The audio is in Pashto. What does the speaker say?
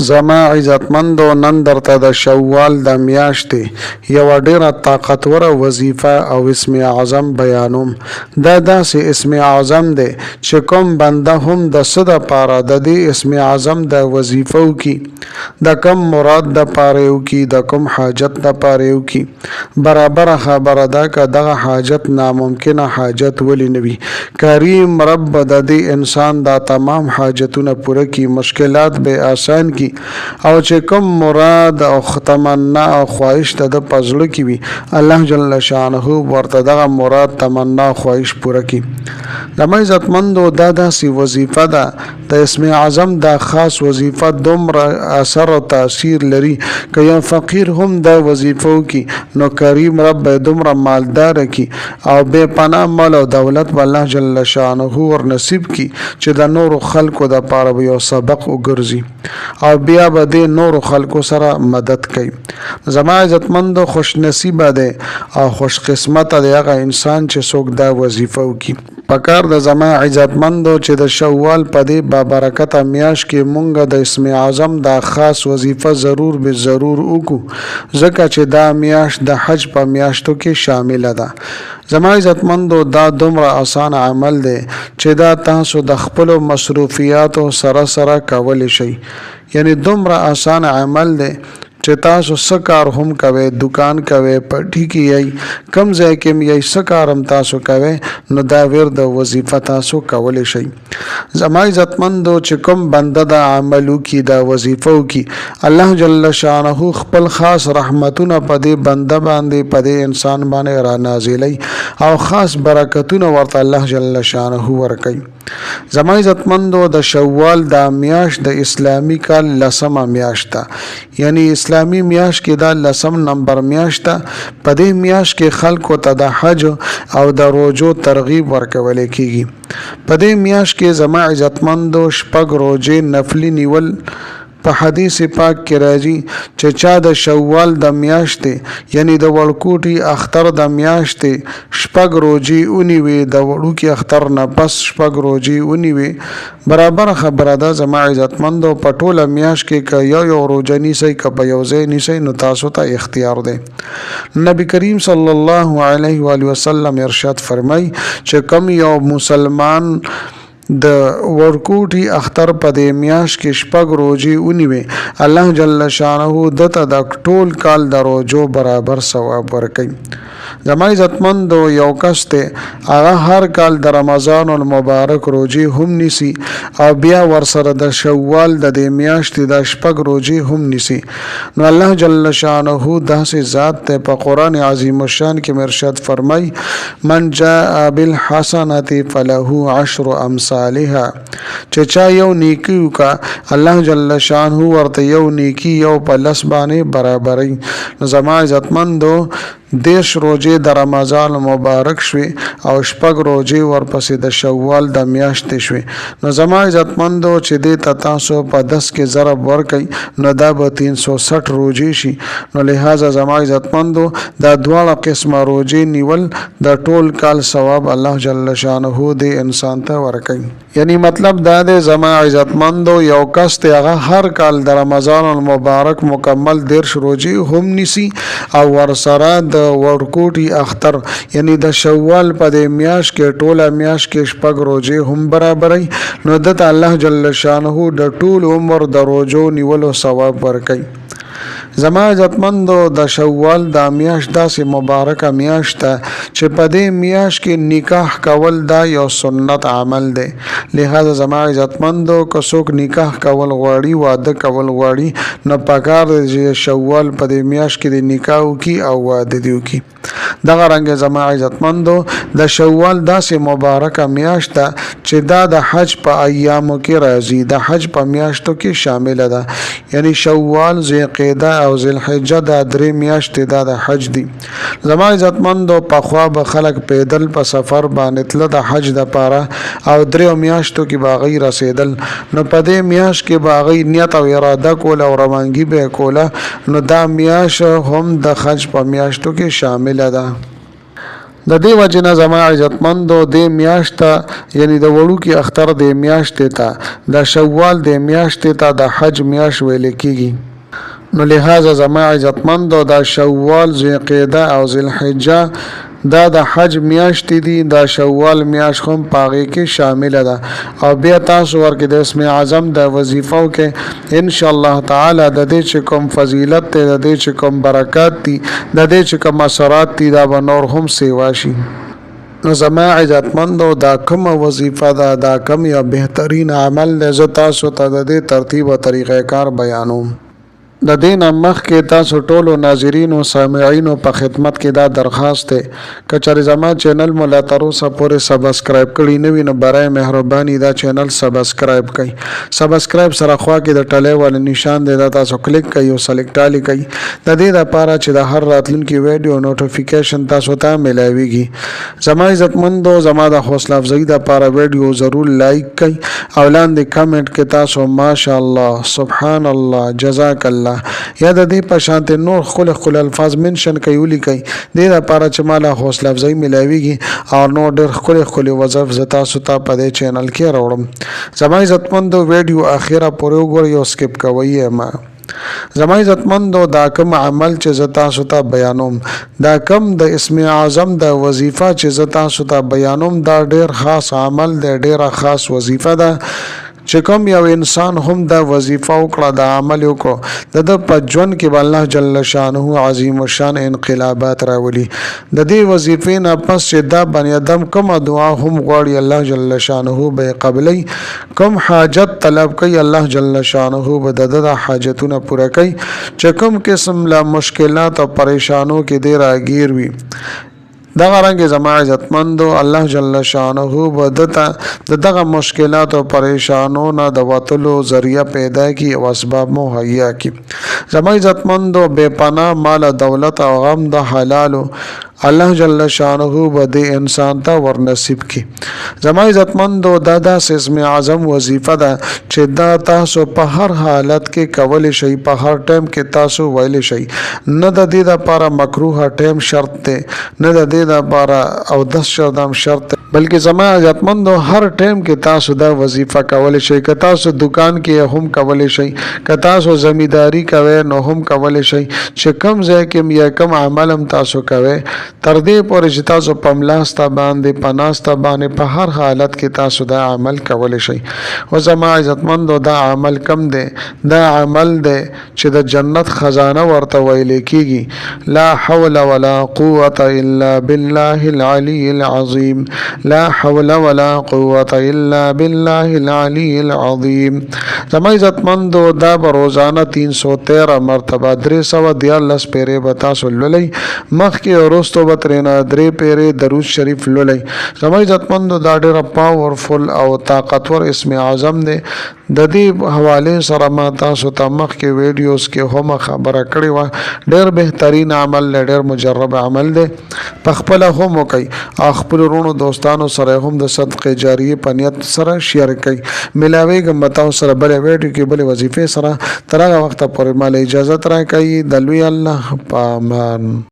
زما عزتمندو نن درته د شوال د میاشتې یوه ډیره طاقتوره وظیفه او اسم اعظم بیانوم. دا داسې اسم اعظم دی چې کوم بنده هم د څه د پاره د دې اسم اعظم دا وظیفه وکړي، د کوم مراد د پاره یې وکړي، د کوم حاجت د پاره یې وکړي، برابره خبره ده که دغه حاجت ناممکنه حاجت ولې نه وي، کریم رب به د دې انسان دا تمام حاجتونه پوره کړي، مشکلات به یې آسان کړي او چې کوم مراد او تمنا او خواهش د ده په زړه کې وي، الله جل شانه به ورته دغه مراد، تمنا او خواهش پوره کړي. زما عزتمندو دا داسې وظیفه ده، د اسم اعظم دا خاص وظیفه دومره اثر او تاثیر لري، که یو فقیر هم دا وظیفه وکړي نو کریم رب به یې دومره مالدار کړي او بې پناه مال او دولت به الله جل شانه ور نصیب کړي چې د نورو خلکو دپاره به یو سبق وګرځي او بیا به دې نورو خلکو سره مدد کوي. زما عزتمندو خوش نصیبه دی او خوش قسمته دی هغه انسان چې څوک دا وظیفه وکړي. پکار ده زما عزتمندو چې د شوال په دې بابرکته میاشت کې مونږ د اسم اعظم دا خاص وظیفه ضرور به ضرور وکړو، ځکه چې دا میاشت د حج په میاشتو کې شامله ده. زما عزتمندو دا دومره اسانه عمل دی چې دا تاسو د خپلو مصروفیاتو سره سره کولی شئ، یعنی دومره اسانه عمل دی چې تاسو څه کار هم کوئ، دوکان کوئ، پټي کې یئ، کوم ځای کې هم یئ، څه کار هم تاسو کوئ نو دا ورد او وظیفه تاسو کولی شئ. زما عزتمندو چې کوم بنده دا عمل وکړي، دا وظیفه وکړي، الله جل شانه خپل خاص رحمتونه په دې بنده باندې، په دې انسان باندې را نازلوي او خاص برکتونه ورته الله جل شانه ورکوي. زما عزتمندو د شوال دا میاشت د اسلامي کال لسمه میاشت ده، یعنی اسلامي میاشت کې دا لسم نمبر میاشت ده. په دې میاشت کې خلکو ته د حج او د روژو ترغیب ورکول کیږي. په دې میاشت کې زما عزتمندو شپږ روژې نفلي نیول په حدیث پاک کې راځي چې چا د شوال د میاشتې یعنی د وړکوټي اختر د میاشتې شپږ روژې ونیوې، د وړوکي اختر نه پس شپږ روژې ونیوې، برابره خبره ده زما عزتمندو په ټوله میاشت کې که یو یو روژه نیسئ که په یو ځای نیسئ نو تاسو ته اختیار دی. نبی کریم صلی الله علیه و آله وسلم ارشاد فرمایي چې کوم یو مسلمان د ورکوټي اختر په دې میاشت کې شپږ روژې ونیوې، الله جل شانه ده ته د ټول کال د روژو برابر ثواب ورکوي. زما عزتمندو یو کس دی هغه هر کال د رمضان المبارک روژې هم نیسي او بیا ورسره د شوال د دې میاشتې دا شپږ روژې هم نیسي، نو الله جل شانه داسې ذات دی په قرآن عظیم الشان کې مرشد فرمای من جاء بالحسنة فله عشر امثالها، چې چا یو نیکی وکا الله جل شانه ورته یو نیکی یو په لس باندې برابري. نو زما عزتمندو 30 روژې د رمضان مبارک شوې او شپږ روژې ورپسې د شوال د میاشتې شوې. نو زما عزتمندو چې دې ته تاسو په 10 کې ضرب ورکئ نو دا به 360 روژې شي. نو لهذا زما عزتمندو دا دواړه قسمه روژې نیول د ټول کال ثواب الله جل شانه دې انسان ته ورکوي. یعنی مطلب دا دی زما عزتمندو یو کس دی هغه هر کال د رمضان المبارک مکمل 30 روژې هم نیسي او ورسره د وړکوټي اختر یعنی د شوال په دې میاشت کې ټوله میاشت کې شپږ روژې هم برابروي، نو ده ته الله جل شانه د ټول عمر د روژو نیولو ثواب ورکوي. زما عزتمندو د شوال دا میاشت داسې مبارکه میاشت ده چې په دې میاشت کې نکاح کول دا یو سنت عمل دی. لهذا زما عزتمندو که څوک نکاح کول غواړي، واده کول غواړي، نو پکار دی چې شوال په دې میاشت کې د نکاح وکړي او واده دې وکړي. دغه رنګ زما عزتمندو د شوال داسې مبارکه میاشت ده چې دا د حج په ایامو کې راځي، د حج په میاشتو کې شامله ده. یعنی شوال، ذیقعده او ذوالحجه دا درې میاشتې دا د حج دي. زما عزتمندو پخوا به خلک پیدل په سفر باندې تله د حج دپاره او دریو میاشتو کې به هغوی رسېدل، نو په دې میاشت کې به هغوی نیت او اراده کوله او روانګي به یې کوله، نو دا میاشت هم د حج په میاشتو کې شامله ده. د دې وجې نه زما عزتمندو دې میاشت ته یعنی د وړوکي اختر دې میاشتې ته د شوال دې میاشتې ته د حج میاشت ویل کیږي. نو لهذا زما عزتمندو دا شوال، ذوقعده او ذی الحجه دا د حج میاشتې دي، دا شوال میاشت هم په هغې کې شامله ده او بیا تاسو ورکې د اسم اعظم د وظیفه وکړئ، ان شاء الله تعالی د دې چې کوم فضیلت دی، د دې چې کوم برکات دي، د دې چې کوم اثرات دي، دا به نور هم سیوا شي. نو زما عزتمندو دا کومه وظیفه ده، دا کوم یو بهترین عمل دی، زه تاسو ته د دې ترتیب او طریقه کار بیانوم. د دې نه مخکې تاسو ټولو ناظرینو سامعینو په خدمت کې دا درخواست دی، که چېرې زما چینل مو لا تر اوسه پورې سبسکرایب کړی نه وي نو برای مهرباني دا چینل سبسکرایب کړئ. سبسکرایب سره خوا کې د ټلی والا نشان دی، دا تاسو کلیک کړئ او سلیکټ آل کړئ، د دې لپاره چې د هر راتلونکي ویډیو نوټیفیکیشن تاسو ته ملاویږي. زما عزتمندو زما د حوصله افزایي لپاره ویډیو ضرور لایک کړئ او لاندې کمنټ کې تاسو ماشاءالله، سبحان الله، جزاک الله یا د دې په شانتې نور ښکلي ښکلي الفاظ منشن کړئ، ولیکئ، دې لپاره چې ما له حوصله افزایي ملاویږي او نور ډېر ښکلي ښکلي وظایف زه تاسو ته په دې چینل کې راوړم. زما عزتمندو ویډیو اخیره پورې وګورئ او سکپ کوئ یې مه. زما عزتمندو دا کوم عمل چې زه تاسو ته بیانوم، دا کوم د اسم اعظم د وظیفه چې زه تاسو ته بیانوم، دا ډېر خاص عمل دی، ډېره خاص وظیفه ده چې کوم یو انسان هم دا وظیفه وکړه، دا عمل وکړو، د ده په ژوند کې به الله جل شانه عظیم الشان انقلابات راولي. د دې وظیفې نه پس چې دا بني آدم کومه دعا هم غواړي، الله جل شانه به یې قبلوي. کوم حاجت طلب کوي، الله جل شانه به د ده دا حاجتونه پوره کوي. چې کوم قسم له مشکلات او پریشانو کې دی راګیر وي، دغه رنګ زما عزتمندو الله جل شانه به ده ته د دغه مشکلاتو او پریشانو نه د وتلو ذریعه پیدا کړي او اسباب مهیا کړي. زما عزتمندو بې پناه مال او دولت او غم د حلالو الله جل شانه به دې انسان ته ورنصیب کړي. زما عزتمندو دا داسې اسم اعظم وظیفه ده چې دا تاسو په هر حالت کې کولی شئ، په هر ټایم کې تاسو ویلی شئ. نه د دې لپاره مکروه ټایم شرط دی، نه د دې لپاره اودس شردام شرط دی، بلکې زما عزتمندو هر ټایم کې تاسو دا وظیفه کولی شئ. که تاسو دکان کې هم کولی شئ، که تاسو زمینداری کوئ نو هم کولی شئ، چې کوم ځای کې یا کوم عمل هم تاسو کوئ، تر دې پورې چې تاسو په ملاسته باندې، په ناسته باندې، په هر حالت کې تاسو دا عمل کولی شئ. او زما عزتمندو دا عمل کم دی، دا عمل دی چې د جنت خزانه ورته ویل کیږي. لا حول ولا قوت الا بالله العلی العظیم، لا حول ولا قوت الا بالله العلی العظیم. زما عزتمندو دا به روزانه 313 مرتبه 313 پیرې به تاسو لولئ، مخکې او وروستو به ترېنه 3 پیرې درود شریف لولئ. زما عزتمندو دا ډېره پاورفل او طاقتور اسم اعظم دی. د دې حوالې سره ما تاسو ته مخکې ویډیوز کې هم خبره کړې وه. ډېر بهترین عمل دی، ډېر مجرب عمل دی. په خپله هم وکړئ او خپلو وروڼو دوستانو سره هم د صدقې جاریې په نیت سره شیر کړئ. ملاویږم به تاسو سره بلې ویډیو کې بلې وظیفې سره. تر هغه وخته پورې ما له اجازت راکړئ. د لوی الله په امان.